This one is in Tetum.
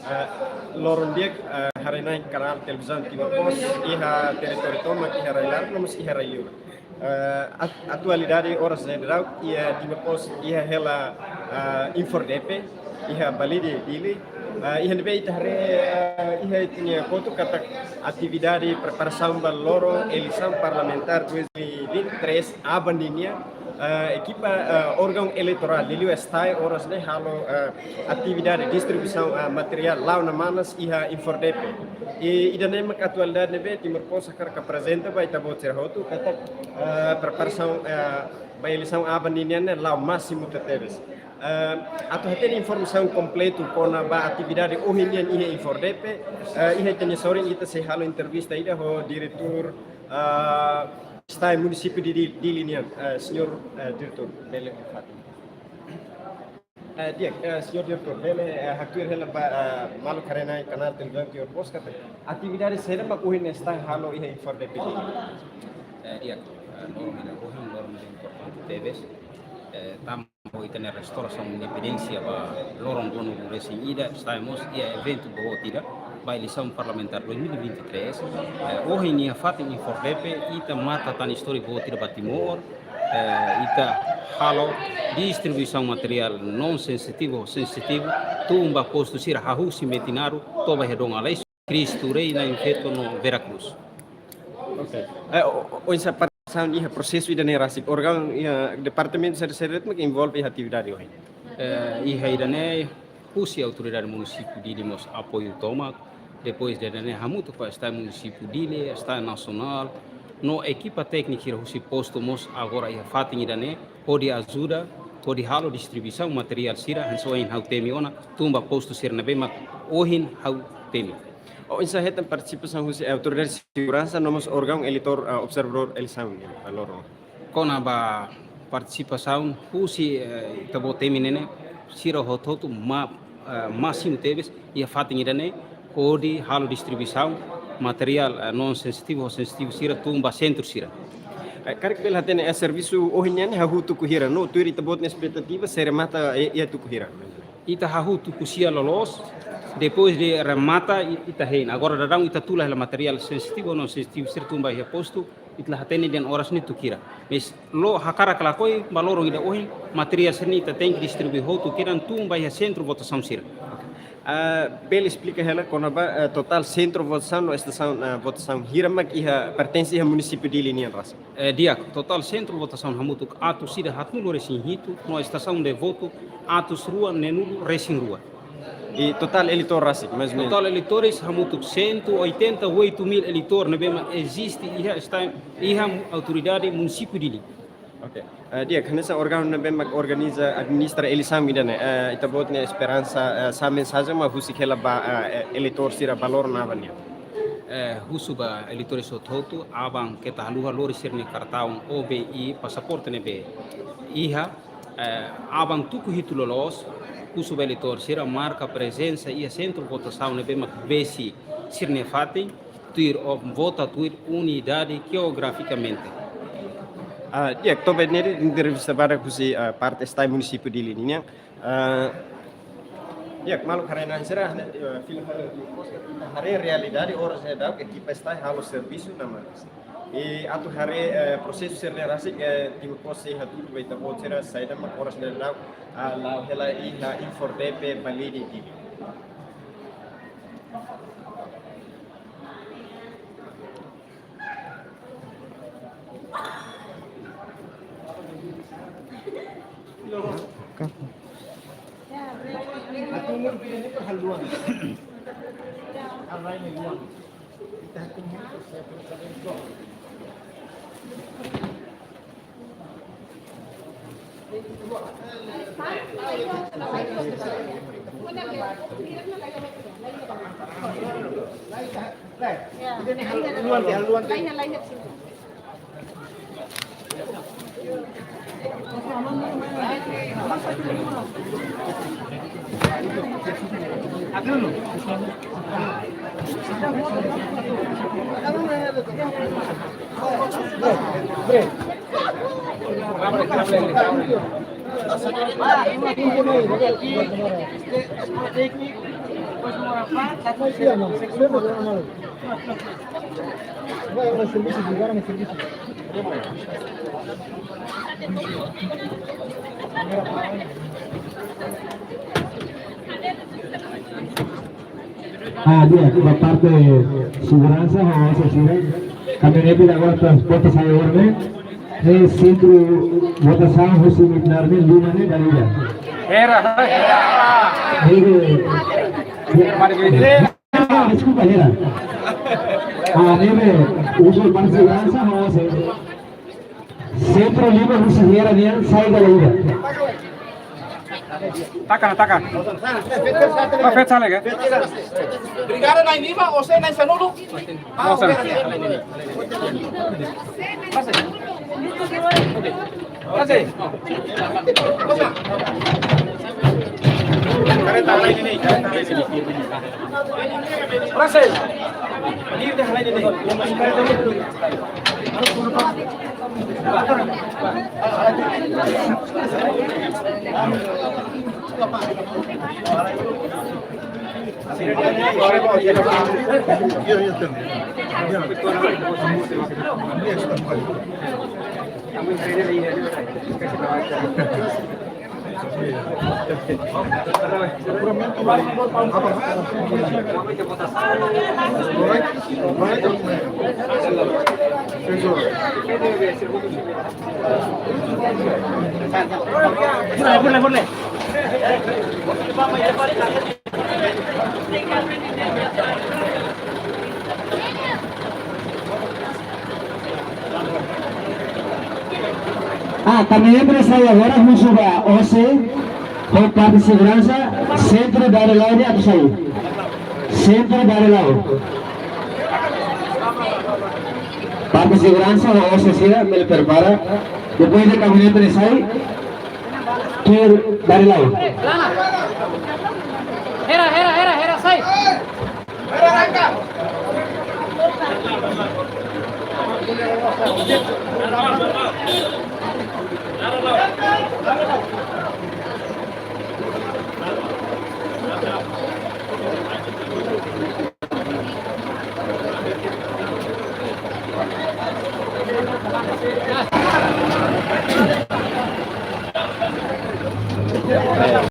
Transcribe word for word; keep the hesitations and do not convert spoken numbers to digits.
Eh, loron di'ak, eh, haree-na'in kanál televizaun Timor Post, iha territóriu tomak, iha rai-laran, no mós iha rai-liur. Eh, at-, atualidade oras ne'e daudaun, iha Timor Post, iha hela, eh, InforDepe, iha Balide, Dili. Eh, iha ne'ebé ita haree, eh, iha ita-nia kotuk katak atividade preparasaun ba loron eleisaun parlamentár dois mil e vinte e três aban ninian, eh, ekipa, eh, órgaun eleitorál liuliu STAE oras ne'e halo, eh, atividade distribuisaun, eh, materiál la'o ona manas iha InforDepe. I ida-ne'e mak atualidade ne'ebé Timor Post hakarak aprezenta ba ita-boot sira hotu katak, eh, preparasaun, eh, ba eleisaun aban ninian ne'e la'o másimu tebetebes. Eh, atu hatene informasaun kompletu kona-ba atividade ohin nian iha InforDepe, eh, iha ita-nia sorin ita sei halo entrevista ida ho diretór, eh, STAE Munisípiu de Di-, Dili nian, eh, señór, eh, diretór, bele fatin. Eh, di'ak, eh, señór diretór, bele, eh, haktuir hela ba, eh, maluk haree-na'in kanál televizaun Timor Post katak atividade saida mak ohin STAE halo iha InforDepe Dili? Eh, di'ak, eh, loron ida ohin, loron ida importante tebes. Eh, tanba ita-nia restaurasaun independénsia ba loron ruanulu-resin-ida, STAE mós iha eventu boot ida ba eleisaun parlamentár dois mil e vinte e três. Eh, ohin iha fatin InforDepe, ita mata tan istória boot ida ba Timor, eh, ita halo distribuisaun materiál non sensitivu, sensitivu, tun ba postu sira hahú husi Metinaro, to'o ba iha Dom Aleixo, Cristo Rei, Na'in Feto no Vera Cruz. Ok. Eh, o, o, oinsá partisipasaun iha prosesu ida-ne'e rasik? Órgaun iha departamentu sira-sira mak envolve iha atividade ohin? Eh, iha ida-ne'e husi autoridade munisípiu Dili mós apoiu tomak, depois de ida-ne'e hamutuk ho STAE munisípiu Dili, STAE nasionál, no ekipa téknika sira husi postu mós agora iha fatin ida-ne'e, hodi ajuda, hodi halo distribuisaun materiál sira, hanesan ohin ha'u temi ona, tun ba postu sira ne'ebé mak ohin ha'u temi. Oinsá hetan partisipasaun husi autoridade seguransa, no mós órgaun eleitór, ah, observadór eleisaun, ya, ba loron? Kona-ba partisipasaun husi, eh, ita-boot temi ne'e ne'e, sira hotu-hotu ma-, eh, másimu tebes, iha fatin ida-ne'e, hodi halo distribuisaun materiál, eh, non sensitivu ho sensitivu sira tun ba sentru sira. Eh, karik bele hatene, eh, servisu ohin nian hahú tuku hira, no tuir ita-boot nia espetativa sei remata, eh, iha tuku hira? Ita hahú tuku sia loloos, depois de remata i-, ita hein. Agora daudaun ita tula hela materiál sensitivu, non sensitivu sira tun ba iha postu, ita la hatene dehan oras ne'e tuku hira. Mas loron hakarak ka lakohi, ba loron ida ohin, materiál sira-ne'e ita tenke distribui hotu kedan tun ba iha sentru votasaun sira. Ah, bele esplika hela kona-ba, eh, totál sentru votasaun no estasaun, ah, votasaun hira mak iha pertense iha munisípiu Dili nian rasik? Eh, di'ak, totál sentru votasaun hamutuk atus ida haatnulu-resin-hitu, no estasaun de votu atus rua neenulu-resin-rua. I totál eleitór rasik, mais ou menos? Totál eleitores hamutuk cento e oitenta e oito mil eleitór ne'ebé mak eziste iha STAE, iha autoridade munisípiu Dili. Ok. Eh, di'ak, hanesan órgaun ne'ebé mak organiza, administra eleisaun ida-ne'e, eh, ita-boot nia esperansa, eh, sá mensajen mak husik hela ba, eh, eleitór sira ba loron aban nian? Eh, husu ba eleitores hotu-hotu, aban keta haluha lori sira-nia kartaun O B I, pasaporte ne'ebé iha, eh, aban tuku hitu loloos, husu ba eleitór sira marka prezensa iha sentru votasaun ne'ebé mak besik sira-nia fatin, tuir, ou vota tuir unidade jeografikamente. Ah, di'ak, to'o ba ne'e de'it entrevista badak husi, ah, parte STAE munisípiu Dili nian. Ah, di'ak, maluk haree-na'in sira, eh, fila fali di pos, haree realidade oras ne'e daudaun ekipa STAE halo servisu ona manas. I atu haree, eh, prosesu sira-ne'e rasik, eh, Timor Post sei hatudu ba ita-boot sira saida mak oras ne'e daudaun, ah, la'o hela iha InforDepe Balide Dili. Ah, di'ak, ba parte seguransa, ho OSE sira, kaminhonete agora transporta sai agora ne'e, eh, sentru votasaun husi Mitnar ne'e, lima ne'e, dala ida. Hera. Hera. Ah, deskulpa, Hera. Ah, ne'ebé, uza parte seguransa, ho OSE. Sentru lima husi Hera nian sai dala ida. Taka, taka. Ba feto sala ka? Brigada na'in lima, OSE na'in sanulu. Ah, OSE. Kareta lain ne'e. Proses. Ini udah lain ne'e. Ah, kaminhonete ne'e sai agora, husu ba OSE, ho parte seguransa, sentru Dare Lau ne'e atu sai. Sentru Dare Lau. Parte seguransa, ho OSE sira, bele prepara. Depois de kaminhonete ne'e sai, tuir Dare Lau. Hera, Hera, Hera, Hera, sai.